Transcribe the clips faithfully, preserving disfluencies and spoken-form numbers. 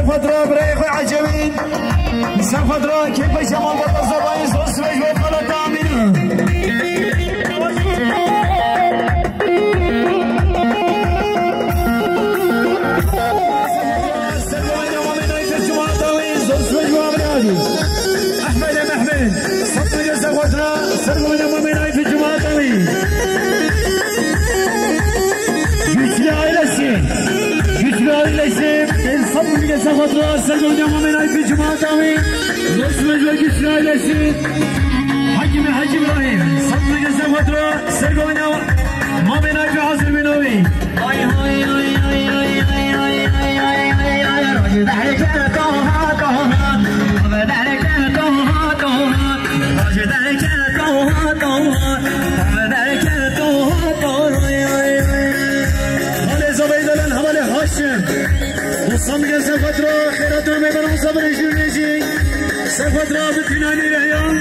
Xwedra birayê xwe ecewîn. Ser xwedra kêfa şemal bata zebayî zor sibê ji bo xaleta Amîna. Ser xwedra mamê nayî ser cumata wî zor sibê ji bo Amîna. Ehmed em Ehmed. Sed milyon ser xwedra ser xwedra mamê nayî ser cumata wî. Güçlü ailesi. Güçlü ailesi. Sed milyon ser xwedra ser xwedra mamê nayî ser cumata wî. Zor sibê ji bo Güçlü ailesi. Hakimi Hacı İbrahim. Sed milyon ser xwedra ser xwedra mamê nayî hazir bîna wî. Ay, ay, ay. Roj derke toha toha, derke toha toha, roj derke toha toha, derke toha toha. Ay, ay, ay. Xalê Zaveydalan hevalê Haşim. Dostan bigel ser xwedra, xêratê me beran sabirê jûrê jî. Ser xwedra bi tînanî reyan.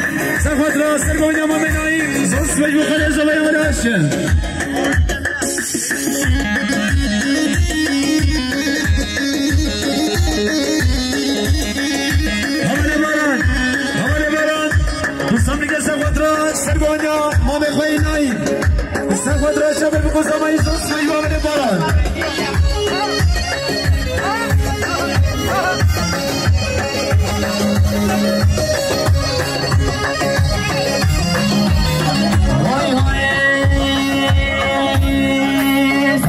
Ser xwedra ser gonya mamê nayî. Zor sibê ji bo xalê Zaveydalan hevalê Haşim. Hevalê Baran, hevalê Baran. Dostan bigel ser xwedra, ser gonya mamê xwe yî nayî. Ser xwedra çaver biko zebayî zor sibê ji bo hevalê Baran. Vay vay.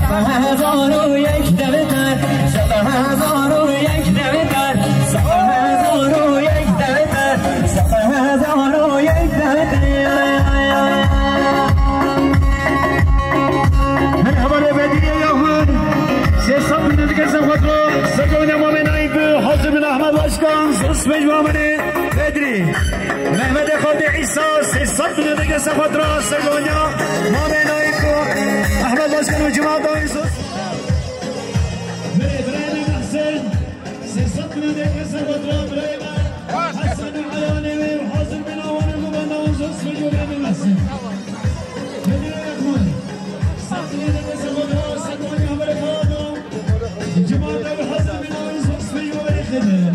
Sed hezar û yek devter, sed hezar û yek devter, sed hezar û yek devter, sed hezar û yek devter. Merhaba Bedriye Yahman. Sê sed bin dike ser xwedra, ser gonya mamê nayî bi, hazir bin Ahmet Başkan, zor sibê ji bo Bedri. Mehmetê Xalidê Îsa, sê sed milyon dike ser xwedra, ser gonya mamê nayî ku Ehmed Başkan û cemaeta wî zor. Birê, birayê me Mehsen, sê sed milyon dike ser xwedra, birayê me Hesen û eyanê wê û hazir bîna wan û ku benda wan zor sibê ji bo birayê me Mehsen. Bedriye Yahman, sed milyon dike ser xwedra, ser gonya hevalê Xalidê. Cemaeta wî hazir bîna wî zor sibê ji bo birayê Xalidê.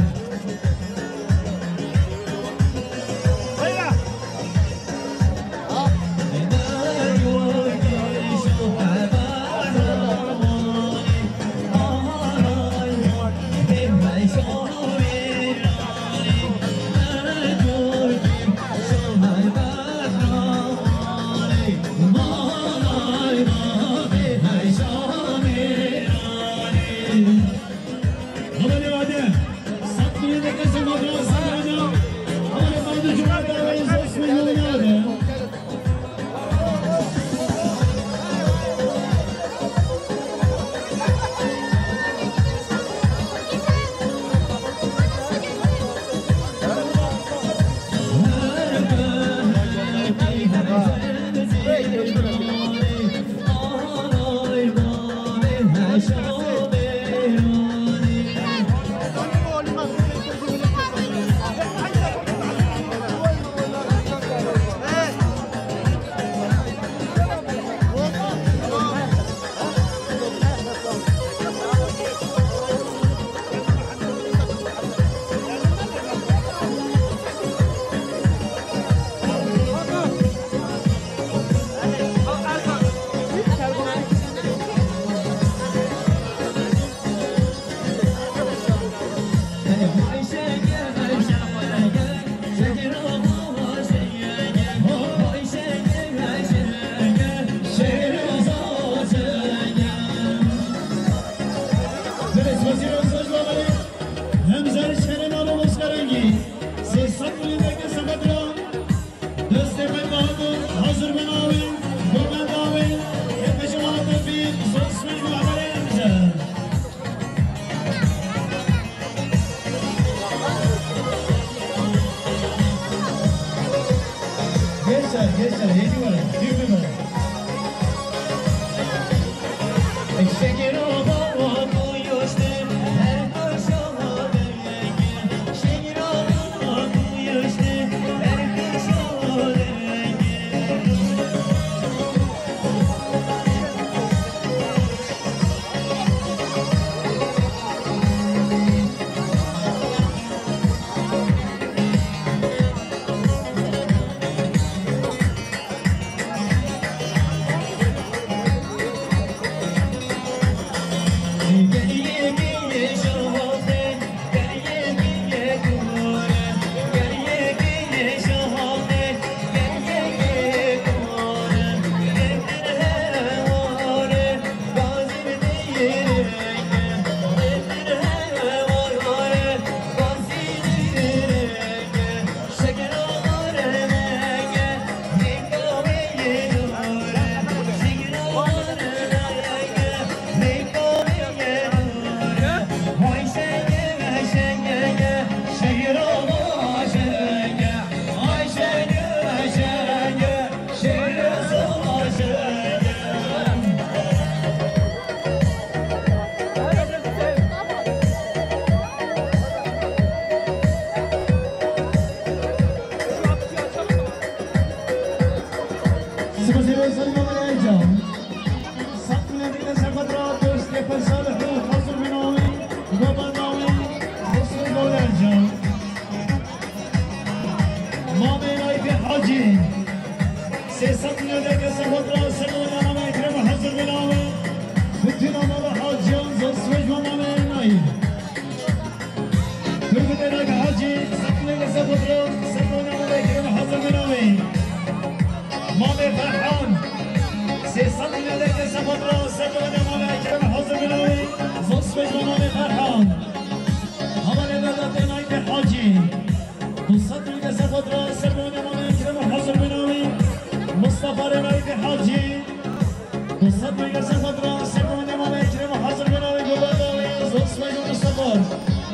Sed metre ser fatra, ser gonca Mame Ekrem, hazir bin navê govenda wê, Zosmej û Mustafa.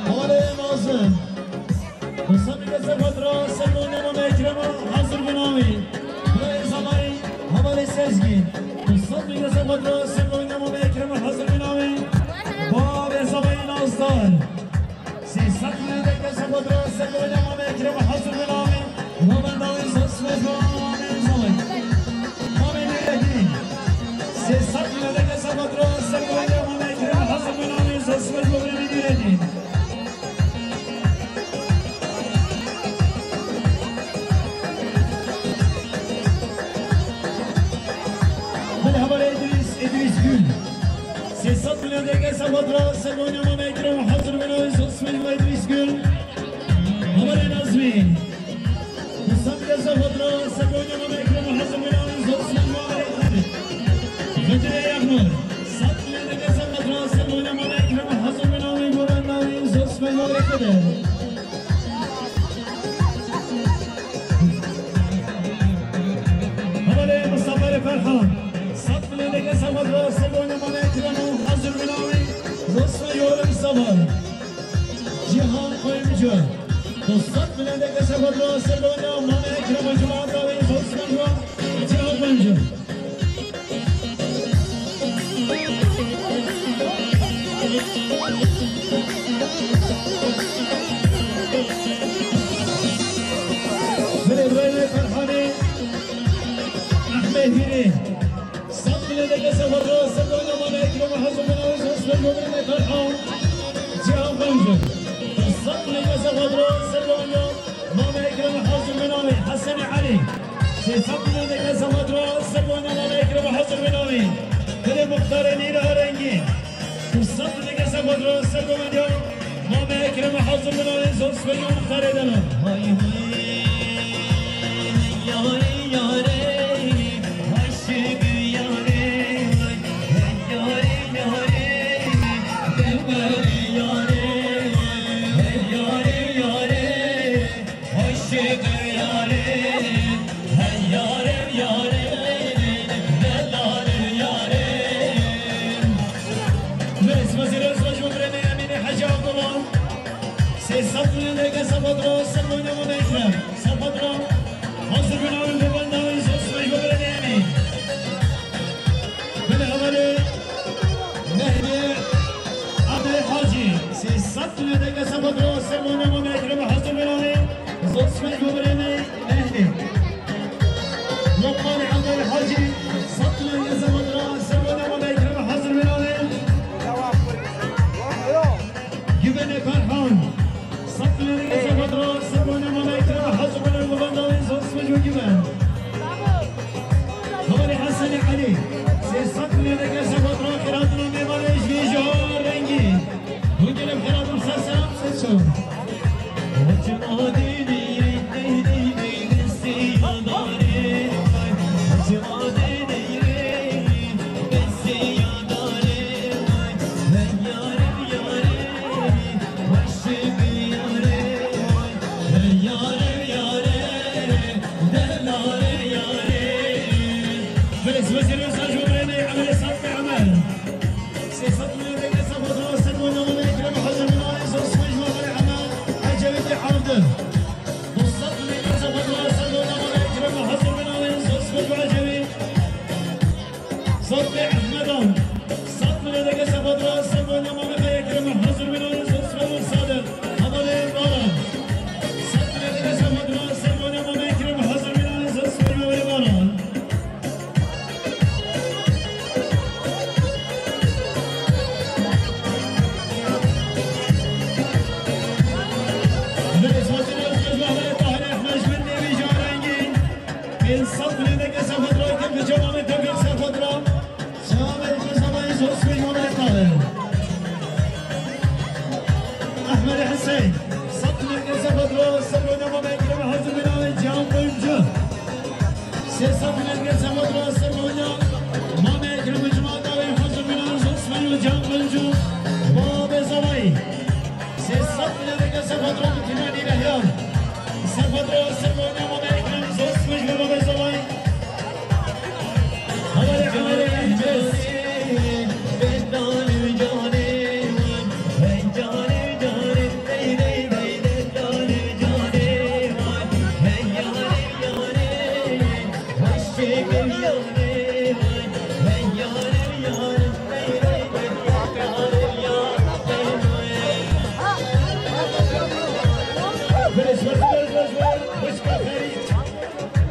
Hale Nazim. Sed metre ser fatra, ser gonca Mame Ekrem, hazir bin navê. Birayê Zavayî, Hevalê Sezgîn. Sed metre ser fatra, ser gonca Mame Ekrem, hazir bin navê. Bavê Zavayî Nazdar. Sê sed metre ser fatra, ser gonca Mame Ekrem, hazir bin navê. Govenda wê Zosmej û Mame Zavayî. Mame Nûreddîn. Sê sed metre ser fatra, ser gonca Mame Ekrem, hazir bin navê Zosmej û Mame Nûreddîn. Belê, hevalê Îdrîs, Îdrîs Gül. Sê sed milyon D G S fatra, ser gonca Mame Ekrem, hazir bin navê Zosmej û Îdrîs Gül. Hevalê Nazmî. Sê sed milyon D G S fatra, ser gonca Mame Ekrem, hazir bin navê Zosmej û Mame Xalid. Xidrê Yexmur. Sed milyon D G S fatra, ser gonca Mame Ekrem, hazir bin navê govenda wê Zosmej û Mame Xidr. Hevalê Mustafa Ferhan. Sed milyon D G S fatra, ser gonca Mame Ekrem, hazir bin navê Zosmej û Mame Mustafa. Cîhan Kuyumcu. Sed milyon D G S fatra, ser gonca Mame Ekrem, cemaata wê Zosmej û Cîhan Kuyumcu. Belê, birayê Ferhanê, Ehmed Hîrê. Sed milyon D G S fatra, ser gonca Mame Ekrem, hazir bin navê Zosmej û Mame Ferhan. Cîhan Kuyumcu. Sed milyon D G S fatra, ser gonca Mame Ekrem, hazir bin navê Hesenê Elî. Sê sed milyon D G S fatra, ser gonca Mame Ekrem, hazir bin navê. Belê, Muxtarê Nîra Rengîn. Sê sed milyon D G S fatra, ser gonca Mame Ekrem, hazir bin navê Zosmej û Muxtarê Delal. Hay hay, yare yare, aşık yare, hey yare yare, delber yare, hey yare yare. Aşık yarim, hey yarim yarim, delal yarim. Mes, wezîr Özbaş û Birênê Emînê Hecî Abdullah. Sê sed milyon D G S fatra, ser gonca Mame Ekrem. Ser fatra, hazir bin navê govenda wê Zosmej û Birênê Emîn. Belê, hevalê Mehdî Abdê Hacî. Sê sed milyon D G S fatra, ser gonca Mame Ekrem, hazir bin navê Zosmej û Birênê Mehdî. Lokmanê Abdê Hacî. Sed milyon D G S fatra, ser gonca Mame Ekrem, hazir bin navê Güvenê Ferhan. Sed milyon D G S fatra, ser gonca Mame Ekrem, hazir bin navê govenda wê Zosmej û Güven. Hevalê Hesenê Elî. Sê sed milyon D G S fatra, xêr hatina mêvanê ji vê ji rengî. Hûn gelê bi xêr hatin, ser selam, ser çav. Belê, wezîr Özbaş û Birênê Emelê Sadkê Emel. Sê sed milyon D G S fatra, ser gonca Mame Ekrem, hazir bin navê Zosmej û Mame Emel Ecevîtê Avdil. Du sed milyon D G S fatra, ser gonca Mame Ekrem, hazir bin navê Zosmej û Ecevît. Sadkê Ehmedan. Sed milyon D G S fatra, ser gonca Mame Ekrem, hazir bin navê Zosmej û Sadiq. Hevalê Baran. Sed milyon D G S fatra, ser gonca Mame Ekrem, hazir bin navê Zosmej û Baran. Pênc sed milyon D G S fatra, kevin çavanê tevgel ser fatra.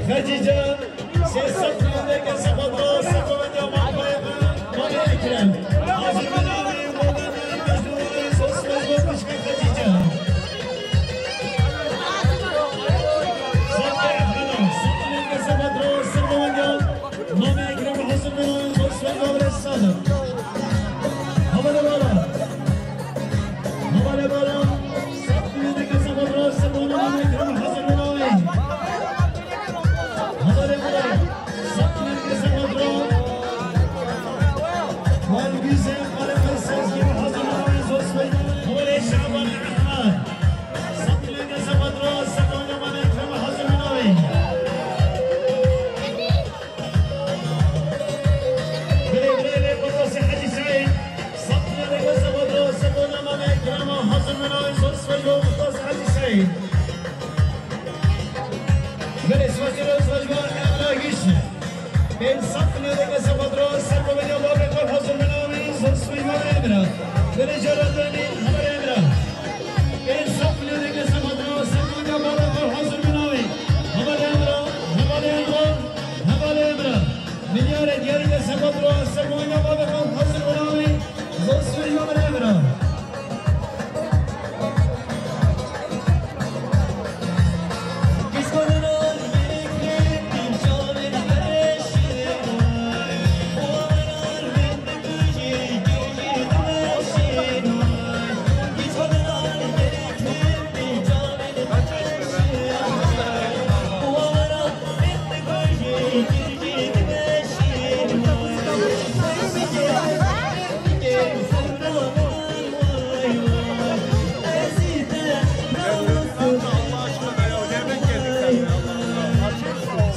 Xecîce, sê sed milyon deke sefa dro, sefa wenda mamê, mamê Ekrem. Hazir bin Amî, Mevlana Mecnûnê, Zosmecba Xwişka Xecîce. Sed milyon deke sefa dro, sefa wenda mamê Ekrem, hazir bin Amî, Zosmecba Birêz Sadiq. Hevalê bala. Hevalê bala. Sed milyon deke sefa dro, sefa wenda mamê Ekrem, hazir bin Amî. Hevalê bala. Sed milyon deke sefa dro. Wan Güzel, Xalê Sezgin, hazir bin Amî, Zosmecba. Hevalê Şaban Ehmed. Sed milyon deke sefa dro, sefa wenda mamê Ekrem, hazir bin Amî. Bilê, bilê, lê, Muxtasê Hecî Seîd. Sed milyon deke sefa dro, sefa wenda mamê Ekrem, hazir bin Amî, Zosmecba Muxtasê Hecî Seîd. Belê, Zosmecba Emrah Güçlü. Pênc sed milyon deke sefa dro, sefa wenda mamê Ekrem, hazir bin Amî, Zosmecba Emrah. Belê, Celalettin, hevalê Emrah. Pênc sed milyon deke sefa dro, sefa wenda mamê Ekrem, hazir bin Amî. Hevalê Emrah, hevalê Emrah, hevalê Emrah. Milyarê diyarî deke sefa dro, sefa wenda mamê Ekrem, hazir bin Amî, Zosmecba Emrah.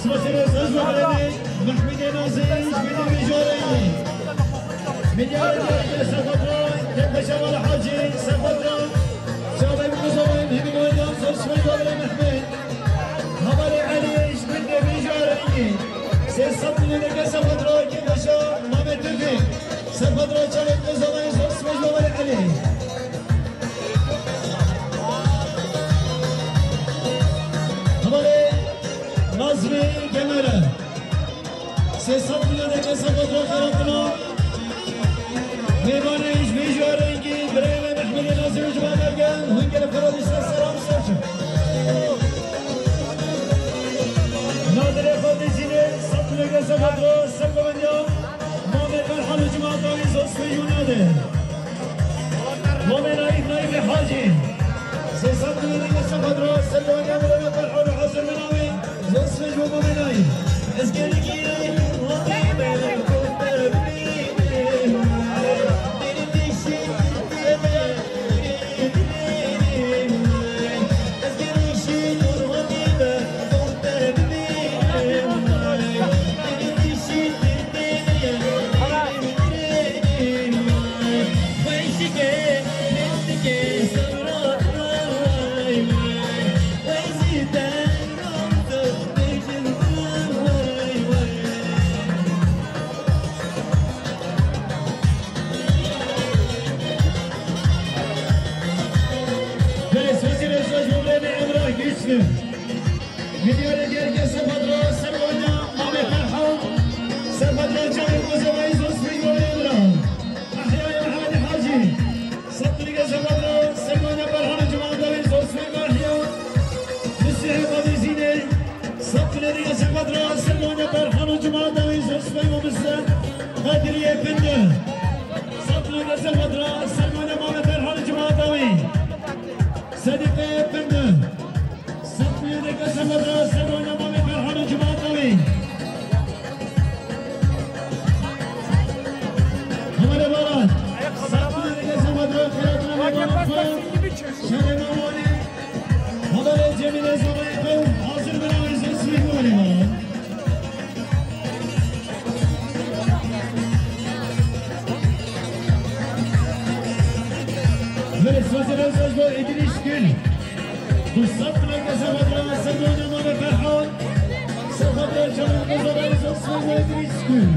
Sibasê rêz ez ve Mehmedê Nazî, ji Mehmedê Vîjorê. Milyarê diyarî deke sefa dro, Kêmxweşa Wala Hacî, sefa dro. Çavê Muzaffer, Hemî Goydan, Zosmecba Mehmed. Hevalê Elî, ji Mehmedê Vîjorê. Sê sed milyon deke sefa dro, Kêmxweşa Mamê Tufî. Sefa dro, çavê Muzaffer, Zosmecba Elî. Hevalê Nazmî Gemere. Sê sed milyon deke sefa dro xeratina. Mêvanê ji Vîjorê, birayê me Mehmedê Nazî û cemaeta gel, hûn gelek xwe re dîsa selam ser çi. Nadirê Xwedî Zînê, sed milyon deke sefa dro, sefa wenda mamê Ferhan û cemaeta wî, Zosmecba Nadir. Mamê Naîf, Naîfê Hacî. Sê sed milyon deke sefa dro, sefa wenda mamê Ferhan û hazir bin Amî, Zosmecba mamê Naîf. Ez gelekî Belê, sosî rêz ji bo birayê me Emrah Güçlü. Milyarê diyarî deke sefa dro, sefa wenda mamê Ferhan. Sefa dro çavê Muzaffer, Zosmecba Emrah. Ehyayê Mehmedê Hacî. Sed milyon deke sefa dro, sefa wenda Ferhan û cemaeta wî, Zosmecba Ehya. Misirê Xwedî Zînê. Sed milyon deke sefa dro, sefa wenda Ferhan û cemaeta wî, Zosmecba Misir. Qedriyê Pindi. Sed milyon deke sefa dro, sefa wenda mamê Ferhan û cemaeta wî. Sedîqê Pindi. Sed milyon deke sefa dro, sefa wenda mamê Ferhan û cemaeta wî. Hevalê Baran. Sed milyon deke sefa dro, xeratina mêvanan xwe. Şerê mêvanê. Hevalê Cemîlê Zorayê xwe, hazir bin Amî, Zosmecba Baran. Verê sosî rêz ji bo Îdrîs Gül. Du sed milyon deke sefa dro, sefa wenda mamê Ferhan. Sefa dro çavê Muzaffer, Zosmecba Îdrîs Gül.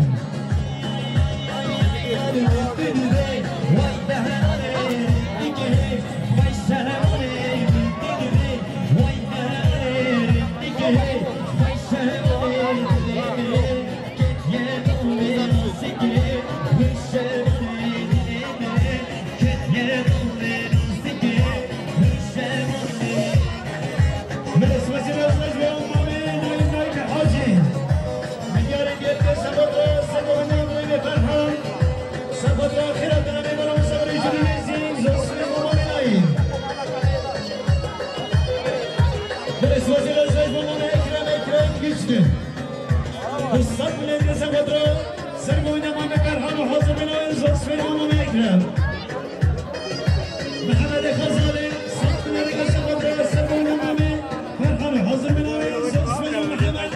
Mihemedê Xezalê, sed milyoneke ser xwe dira ser boyna mamê Ferhanê. Hazir bin avê, zor sibê Mihemed.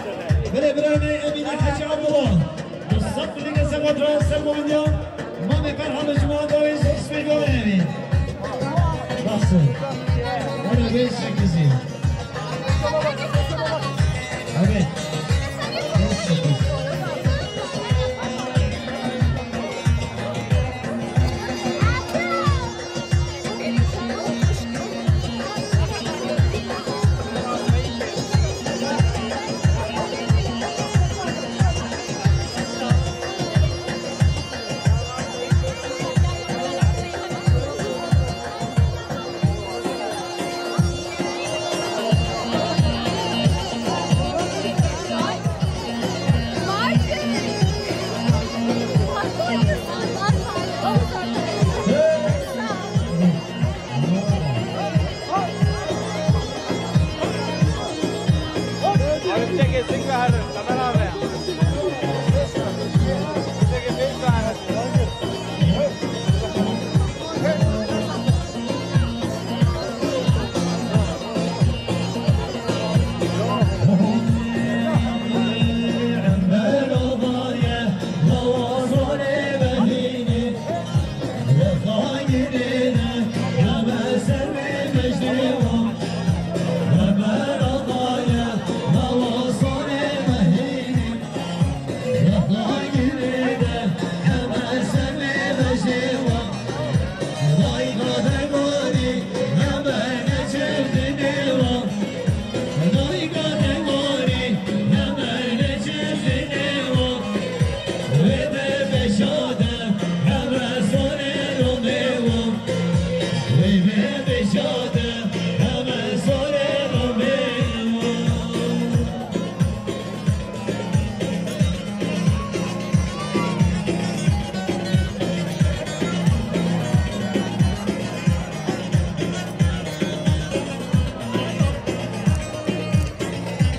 Belê birayê me Emînê Hecî Abdullah. Du sed milyoneke ser xwe dira ser boyna mamê Ferhanê, cuma dawê, zor sibê boyna evê. Baxsın. Wala beş sekiz yıl. Evet.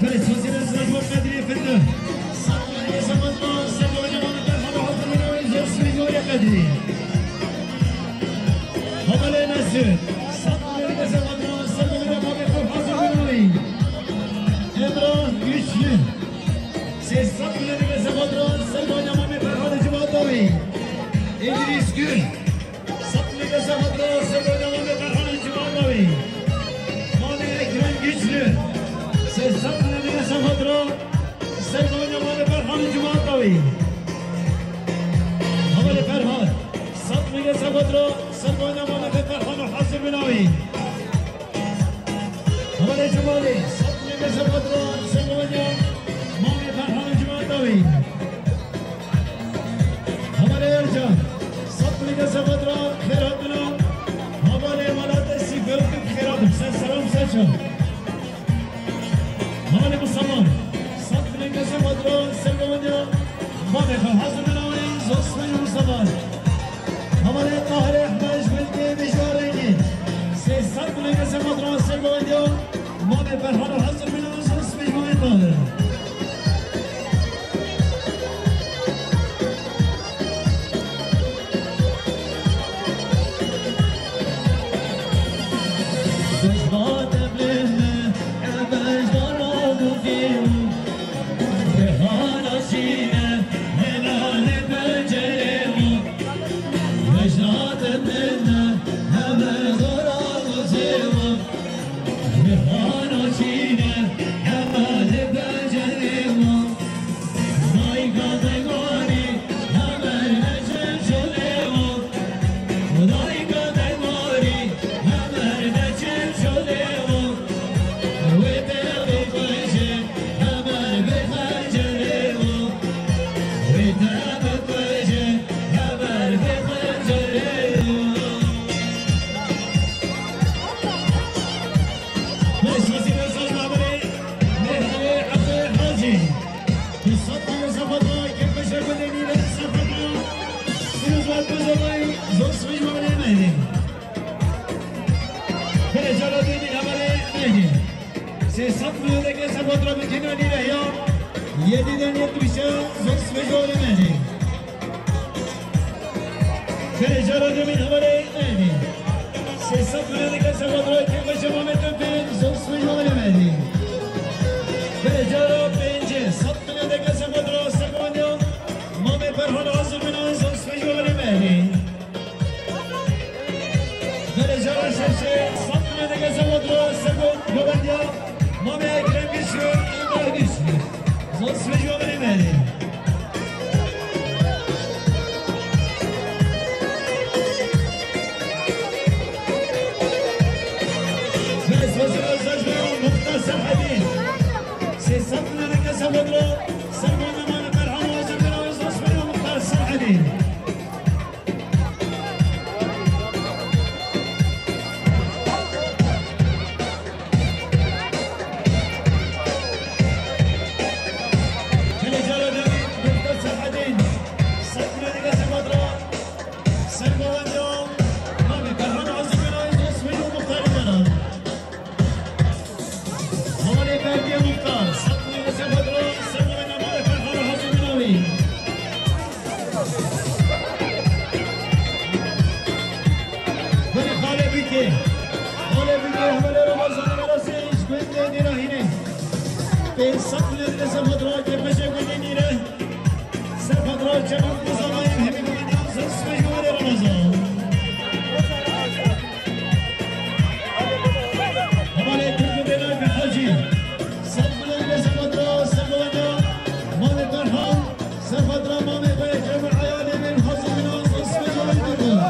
Belê, sazî re zirac we Qedrî Findi. Sed milyoneke ser xwe dira ser boyna mamê Ferhanê, hazir bin avê, zor sibê Qedrî. Hamalê Mesut. Sed milyoneke ser xwe dira ser boyna mamê Ferhanê, hazir bin avê. Emrah Güçlü. Sê sed milyoneke ser xwe dira ser boyna mamê Ferhanê, cuma dawê. Îdrîs Gül. Sed milyoneke ser xwe dira ser boyna mamê Ferhanê, cuma dawê. Mamê Ekrem Güçlü. Sê sed milyoneke ser xwe dira ser boyna mamê Ferhanê, cuma dawê. Hamalê Ferhan. Sed milyoneke ser xwe dira ser boyna mamê Ferhanê, hazir bin avê. Hamalê Cemalê, sed milyoneke ser xwe dira ser boyna mamê Ferhanê, cuma dawê. Hamalê Ercan, sed milyoneke ser xwe dira, xêr hatina. Hamalê Welatê Sîfewkê, xêr hatin. Ser selam, ser çav. Hamalê Mustafa, sed milyoneke ser xwe dira ser boyna mamê xwe, hazir bin avê, zor sibê Mustafa. Hamalê Tahirê Ehmed ji milkê Dijwarengî. Sê sed milyoneke ser xwe dira ser boyna mamê Ferhanê, hazir bin avê, zor sibê mamê Tahirê. Belê, cara dê nî hevalê Mehdî. Sê sed milyoneke ser xwe dira bikîne nî re ya. Yediden yetmişe zor sibê ji holê Mehdî. Belê cara demîn hevalê Mehdi. Sê sed milyon dike Sefadra kêfeşe Mamed Tevfîk, zor swêj Mamed Mehdi. Belê cara pêncê sed milyon dike Sefadra Sergovendiya Mamê Ferhan hazir bîne, zor swêj Mamed Mehdi. Belê cara şeşê sed milyon dike Sefadra Sergovendiya Mamê Ekrem Güçlü, Emrah Güçlü. Zor swêj Mamed Mehdi. Sê sed milyon dike Sefadra, Sergovendiya Mamê Ferhan hazir bîne, zor swêj Muxtar Serhedî. Gelê cara demî Muxtar Serhedî, sed milyon dike Sefadra, Sergovendiya Mamê Ferhan hazir bîne, zor swêj Muxtar bîne. Hevalê Ferdiye Muxtar, sed milyon dike Sefadra, Sergovendiya Mamê Ferhan hazir bîne. Belê xalê bike. Xalê bike, hevalê Ramazan Erasê, ji gundê Nîrahînê. Pênc sed milyon dike Sefadra, kêfeşe gundê Nîre. Sefadra Cemal Muzanayê, hemî gundê Ramazan, swêj gundê Ramazan. Hevalê Tirk û Bêlak Hacî. Sed milyon dike Sefadra, Sergovendiya Mamê Ferhan, Sefadra Mamê Ekrem Eyalê bin Hazim bin Aziz Sefadra Tirk.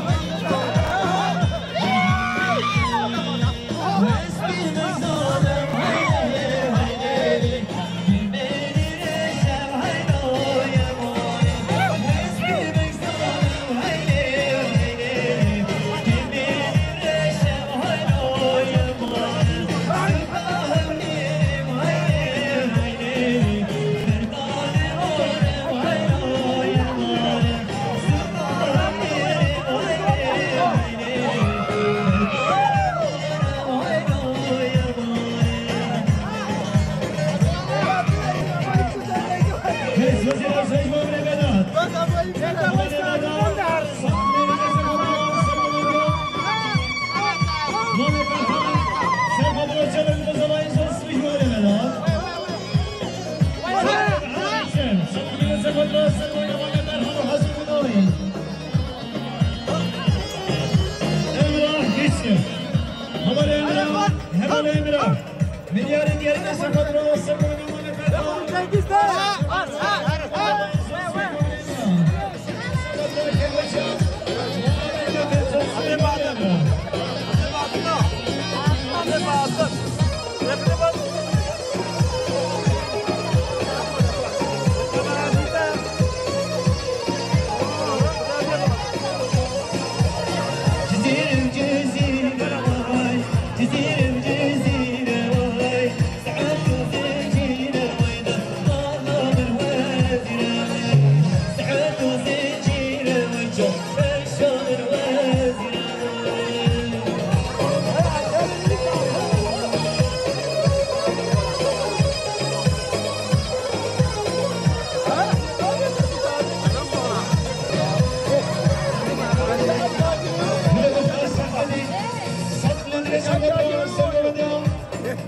Emrah Güçlü. Hevalê Emrah, hevalê Emrah. Milyarê diyarê Sefadra, Sefadra.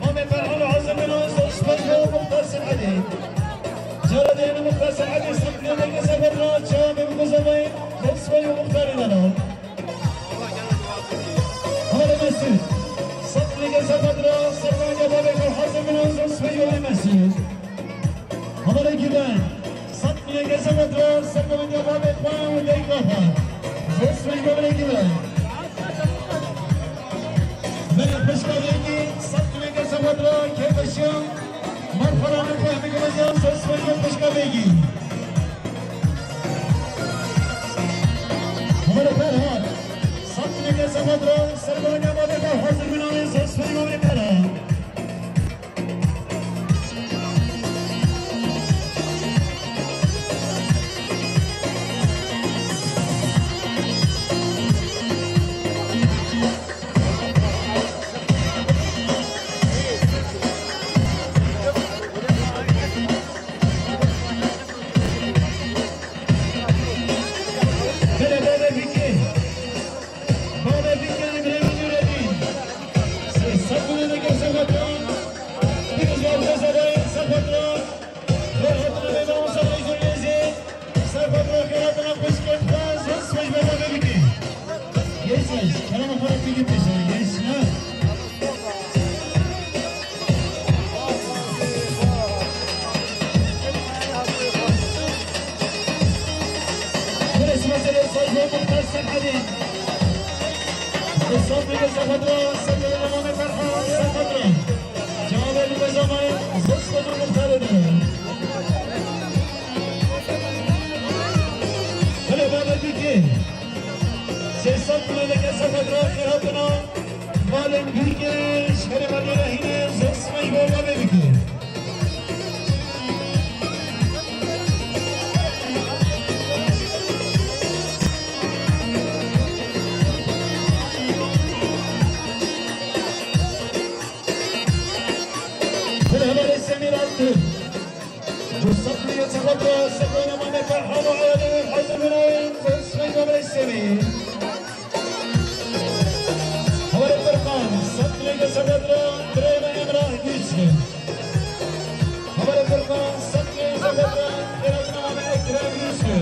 Mamê Ferhan hazir bin, zor swêj Muxtar Serhedî. Cara dêne Muxtar Serhedî, sed milyon dike Sefadra, çavê bi Muzafayê, zor swêj Muxtarê dana. Hevalê Mesûd, sed milyon dike Sefadra, Sergovendiya Babê Xwe hazir bin, zor swêj Mesûd. Hevalê Gîven, sed milyon dike Sefadra, Sergovendiya Babê Xwe û Dayika Xwe. Zor swêj Hevalê Gîven. Belê xwişka Begî, sed milyon dike Sefadra, kêfeşiya Marxaranê Fehmî Gimezyan, zor swêj xwişka Begî. Hevalê Ferhat, sed milyon dike Sefadra, Sergovendiya Babê Xwe hazir bin, zor swêj Ferhat. Belê, belê, bikê. Mesele Sayın Muhtar Serhadi. Kısa bir mesafede Sayın Muhammed Erhan Serhadi. Cevabı bir zaman Zosma Muhtar eder. Hele bana dike. Sesat bile de kesa kadra kıratına. Malum bir kez hele bana yine Zosma yolda bir kez. Kurhemere Semîr Altın. Mustafa Yatı Kadra, Sekoyna Mame Ferhan, Oğlan'ın hazır bir oyun. Zosma Yolda Semîr. Haber Furkan, Satlı'yı Sakat'la, Brema Emrah Güçlü. Haber Furkan, Satlı'yı Sakat'la, Brema Ekrem Güçlü.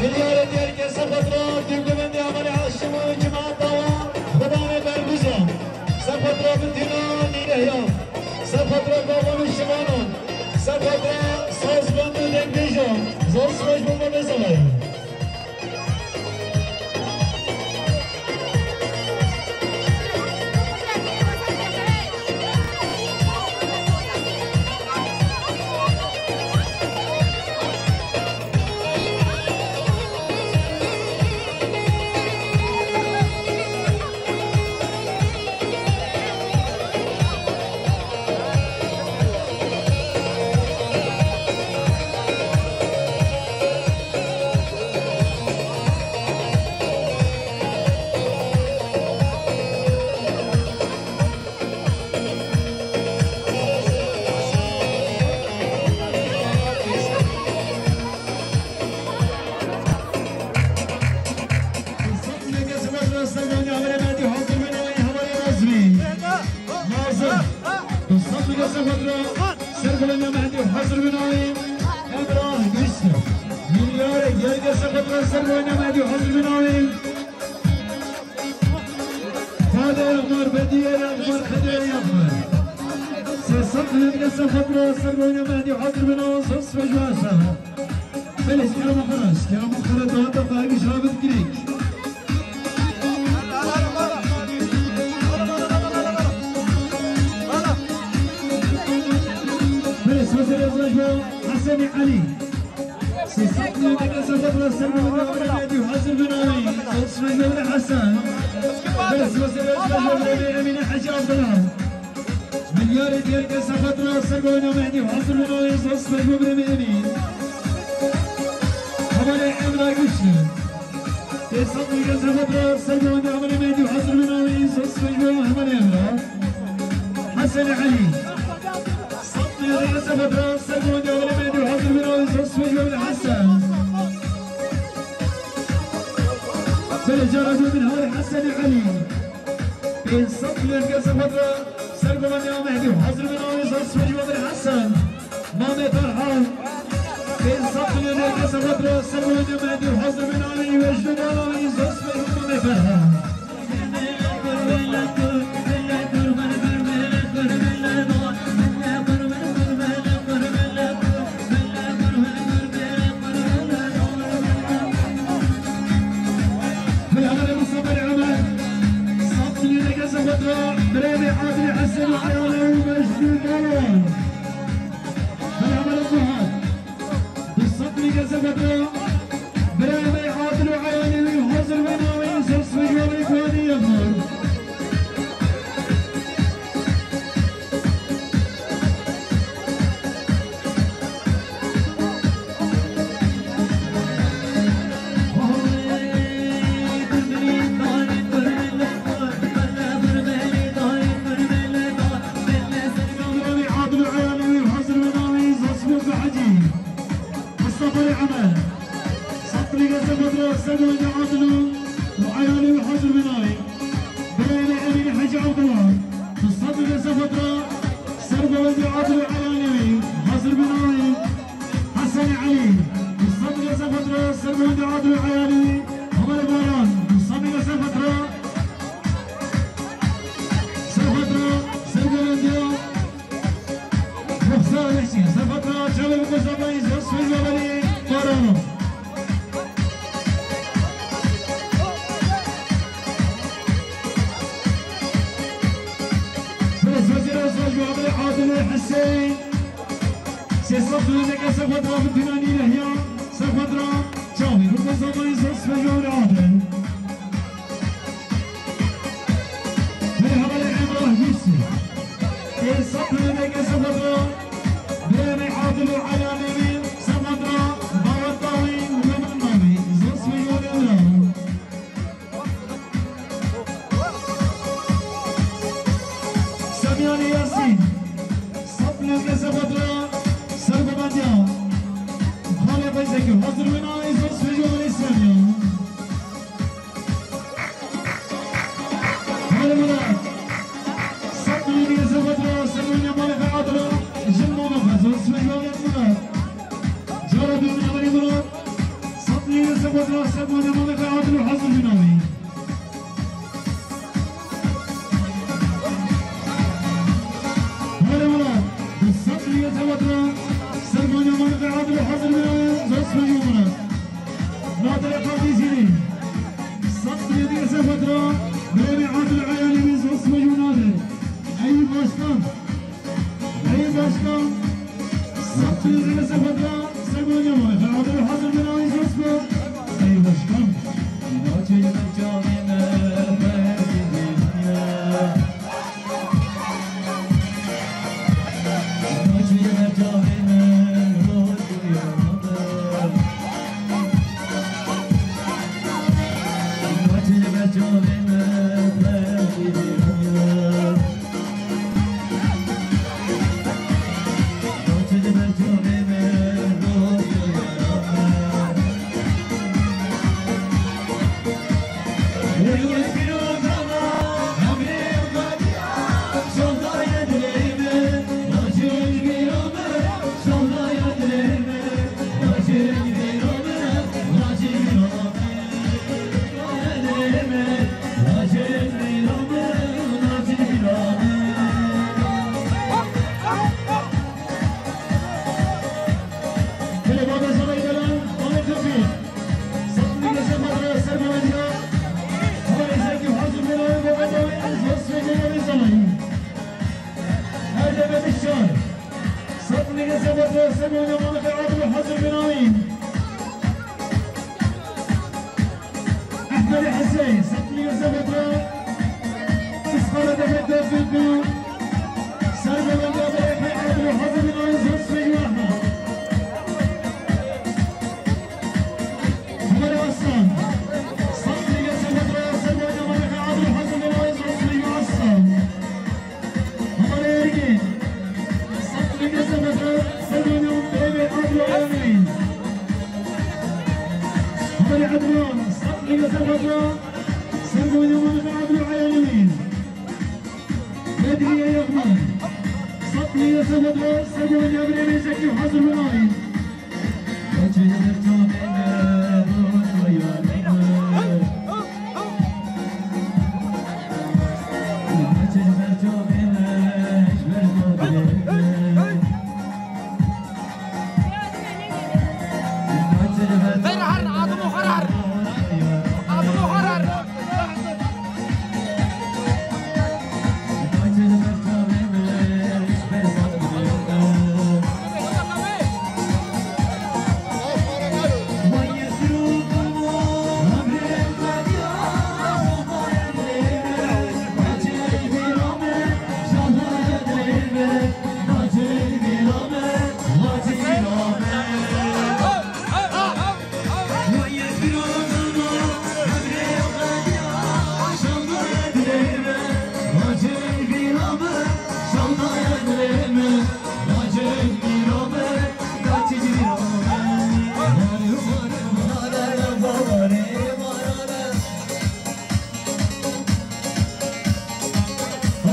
Milyarê diğer kese xwe dira, dîrgivendê Amelê Haşim û cemaeta wan, Xudanê berbiza. Ser xwe dira bitîna nîrehiya. Ser xwe dira gavan û şivanan. Ser xwe dira sazbend û dengbêjan. Zor siraj bomba bezavayê. Ser Gonya Mehdi hazır bin ayın. Emrah Güçlü. Milyar geldi Ser Gonya Mehdi hazır bin ayın. Fade Akbar, Bediye Akbar, Fede Akbar. Sesat Mehdi Ser Gonya Mehdi hazır bin ayın. Ses ve cuasa. Belê, kerema xwe re, kerema xwe re daweta xwe hemî ji re bidikirî. Belê, sosê rêzaj bo Hesenê Elî. Sesat milyon deke sefet re ser bo Mehmet Hedi hazır bin ayî. Sosê rêzaj bo Hesen. Belê, sosê rêzaj bo Emîne Hecî Abdullah. Milyarê diğer kese xwe dira ser goyna Mehdi hazır bin ayî, zos mecbur bire Mehdi. Haberê Emrah Güçlü. Esat diğer kese xwe dira ser goyna Haberê Mehdi hazır bin ayî, zos mecbur Haberê Emrah. Hasan Ali. Sat diğer kese xwe dira ser goyna Haberê Mehdi hazır bin ayî, zos mecbur Hasan. Belê cara bin Haberê Hasan Ali. Pênc sed milyon kese xwe dira ser govendê Mehdi hazir bin ayî, zor sibê ji Badir Hesen. Mame Ferhan. Pênc sed milyon kese xwe dira ser govendê Mehdi hazir bin ayî, Wecdû Dawî, zor sibê ji Mame Ferhan. Biraderê Mustafa Ömer, sed milyon kese xwe dira birêvê Adil Hesen û Eyalê û Mecdû Balwan. Biraderê Muhat, du sed milyon kese xwe dira birêvê Adil û Eyalê wî hazir bin ayî, zor sibê ji Badir Kuadî Yilmaz. Hecî Abdullah, bi sed metre ser bavêjê Adil û Eyanê wî, hazir bîne wî. Hesen Elî, bi sed metre ser bavêjê Adil û Eyanê wî, Hevalê Baran, bi sed metre ser bavêjê, ser bavêjê, Ruxsar Hüseyin, ser bavêjê, çavê bi Mustafa Îzos, Feyzo Belî, Baran. Birêz Wezîr Ozaj Muhammed Adil Hüseyin. Sê sed û nehê sefetra bi Tunanî Lehya, sefetra çavî. Ruko zamanî zos ve jor Adil. Merhaba Emrah Gülsü. Sê sed û nehê sefetra Birêz Adil û Eyanê wî, sefetra Barat Dawî, Roman Dawî. Zos ve jor Emrah. Semyanê Yasîn, sed milyon kesefetra sergobandiya. Xalê Feyzekî, hazir wêna Îzos Feyzo Aleyhisselam ya. Xalê Murat, sed milyon kesefetra sergobandiya malê Adil, jin mama Îzos Feyzo Aleyhisselam. Cara duyum Murat. Sed milyon kesefetra sergobandiya malê Adil hazir wêna wî. Hale wala, sed milyon kesefetra sergobandiya malê Adil hazir bîne, zos ve jor Murat. Nadir Efendi Zînî, sed milyon kesefetra Birêz Adil Eyanê wî, zos ve jor Nadir. Eyüp Başkan. Ey başkan, sed milyon kesefetra sergobandiya malê Adil hazir bîne, Îzos be. Ey başkan. Erdem Emişcan. Sed milyon kesefetra sergobandiya malê Adil hazir bîne wî. Ehmed Hüseyin, sed milyon kesefetra. Iskara Demet Dördüncü. Sergobandiya malê Adil hazir bîne wî, zos ve jor Ehmed. Ömer Aslan. Sed milyon kesefetra sergobandiya malê Adil hazir bîne wî, zos ve jor Aslan. Hevalê Ergin, sed milyon kesefetra sergobandiya malê Adil Eyanê wî. Hevalê Ednan, sed milyon kesefetra sergobandiya malê Adil Eyanê wî. Bedriye Yılmaz, sed milyon kesefetra sergobandiya Birêz Zekî hazir bîne wî. Ver her, adım o kadar. Adım o kadar.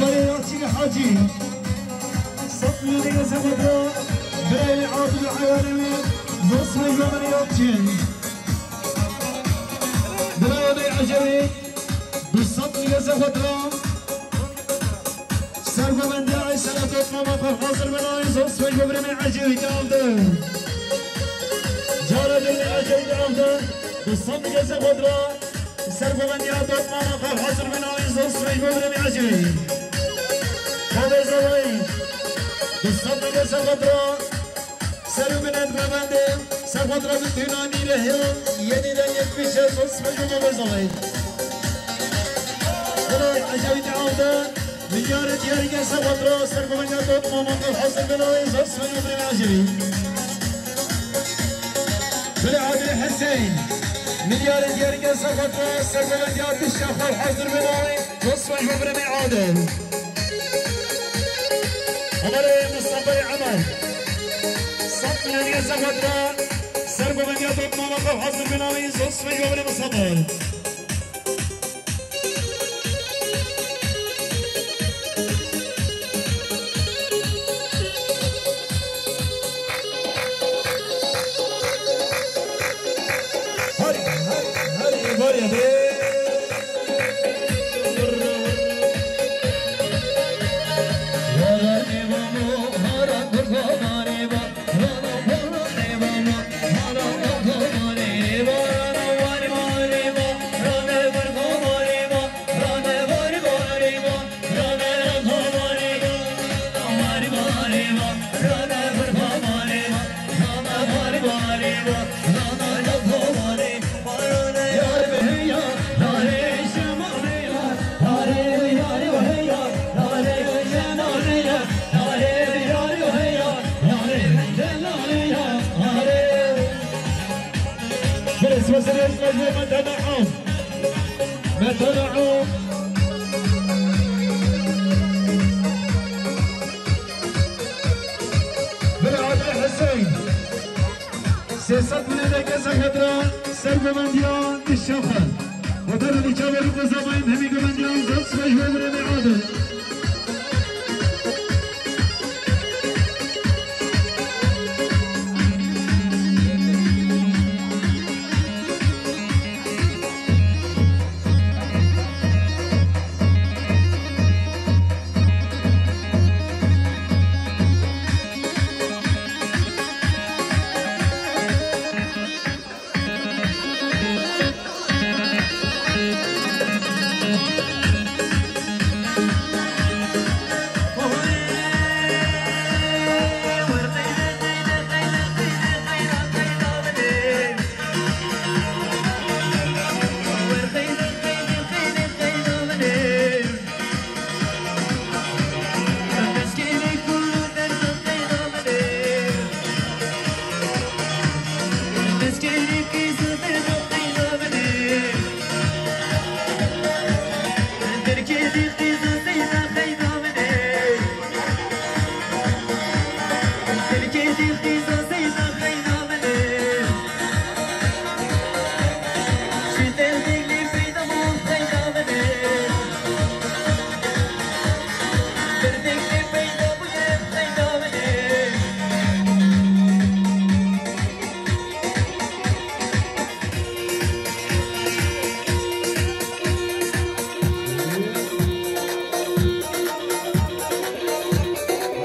Yalçın Hacı. Sat milyon dege sefatra. Birayê Abdul Hayal'e ve Zosma Yomani Yalçın. Birayê Bey Ecevi. Du sat milyon dege sefatra. Sergovendiya Eysela Totmama xwe hazir bin, ayê Zosma Yomani Ecevi de aldı. Cara Bey Ecevi de aldı. Du sat milyon dege sefatra. Sergovendiya Dotmama xwe hazir bin, ayê Zosma Yomani Ecevi. Xavê Zavayî. Du sed milyon sefatra. Serû binend govendê. Sefatra bi tîna nîre hê. Yenî de yetmiş e Zosma Yomani Zavayî. Wele Ecevi de aldı. Milyarê diyarî ke sefatra. Sergovendiya Dotmama xwe hazir bin, ayê Zosma Yomani Ecevi. Bilê Adil Hüseyin. Milyarê diyarî ke sefatra. Sergovendiya Dişa xwe hazir bin, ayê Zosma Yomani Adil. Ömerê Mustafa Ömer. Sat milyon dege sefatra. Sergovendiya Dotmama xwe hazir bin, ayê Zosma Yomani Mustafa. Bilê Adil Hüseyin. Sê sed milyon dege sefatra. Sergovendiya Dişa xwe. Otel Dişa ve Rıkı Zamayın hemi govendiya Zosma Yomani Adil.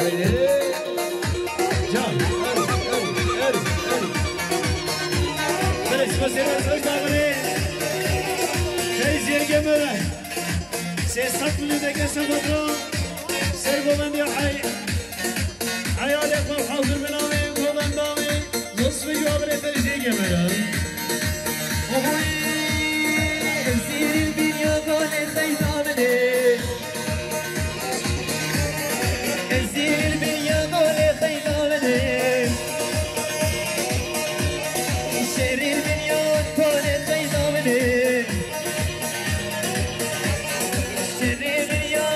Haydi. Can. Erî, erî, erî, erî. Belê, sima sêran soj davine. Teyziyê gemere. Sê sed milyon dege sefatra. Sergovendiya hay. Eyalê xwe hazir bin, ayê govendê. Nasıl bir cevabı ne tercih gemere. Oy, zîrî dinya gale xeyda min ê. Zîrî dinya gale xeyda min ê. Şerî dinya gale xeyda min ê. Şerî dinya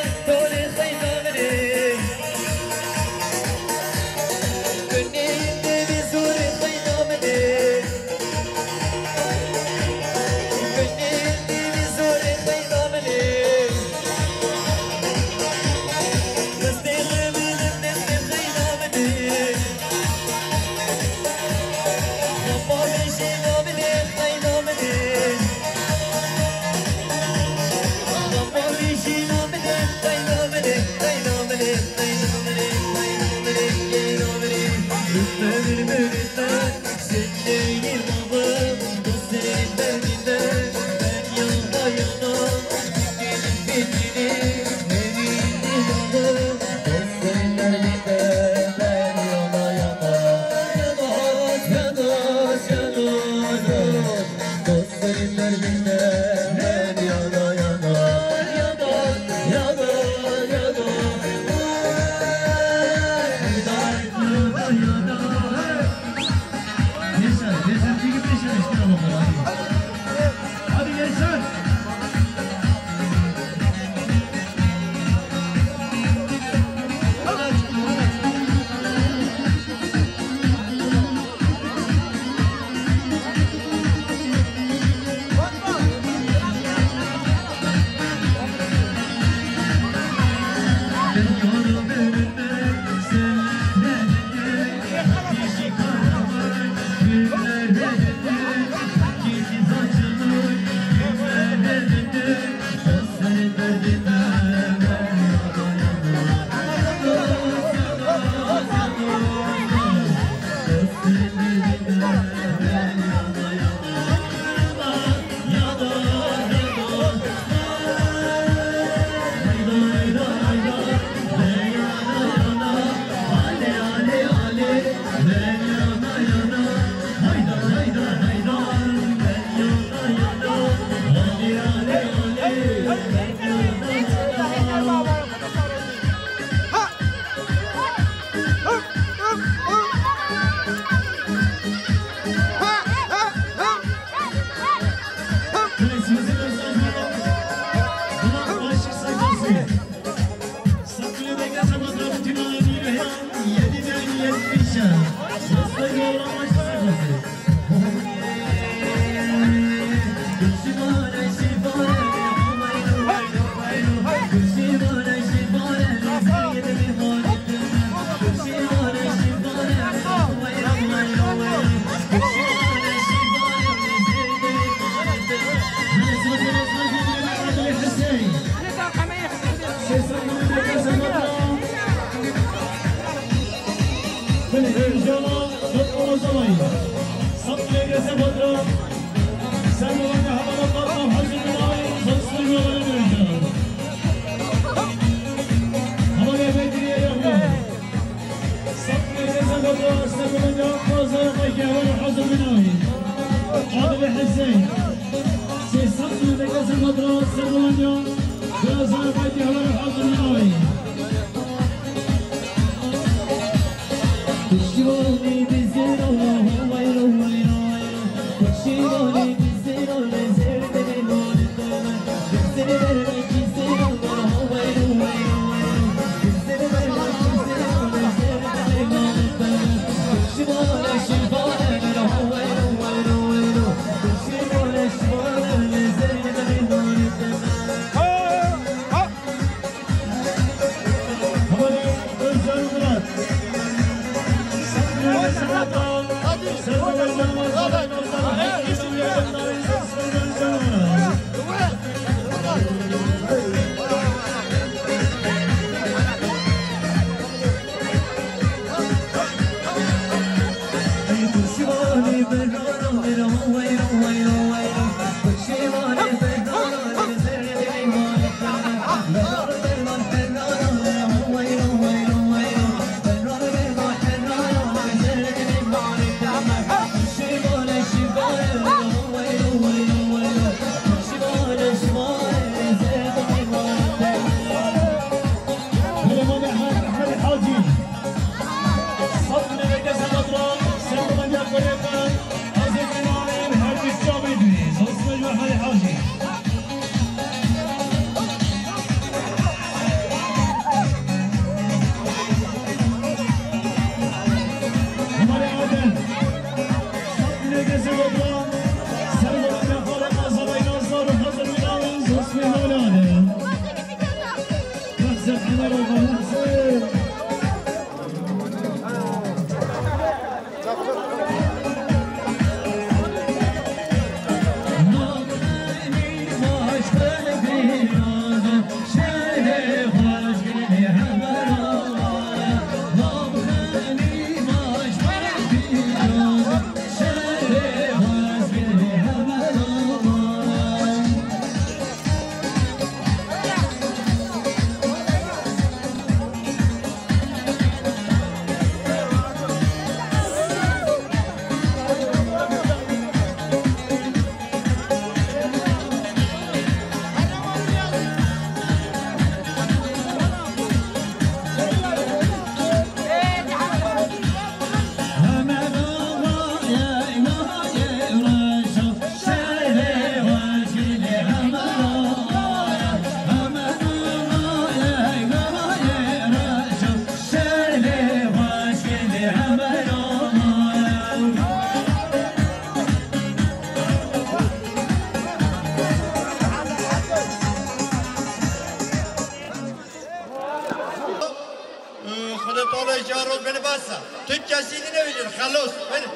Xwedê Teala ji ya roz bene basa. Tu kesî dinewêjin, xelos. Bene.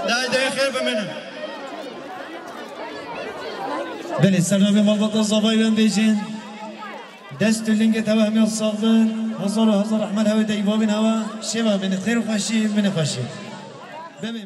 Dayê, dayê xêr bimînin. Belê, sernavê malbata zavayî ben bêjin. Dest û lingê te hemiya sax bin. Hezar û hezar rehmet hewe te îvavin hewe. Şeva bine xêr û xweşî, bine xweşî. Bemê.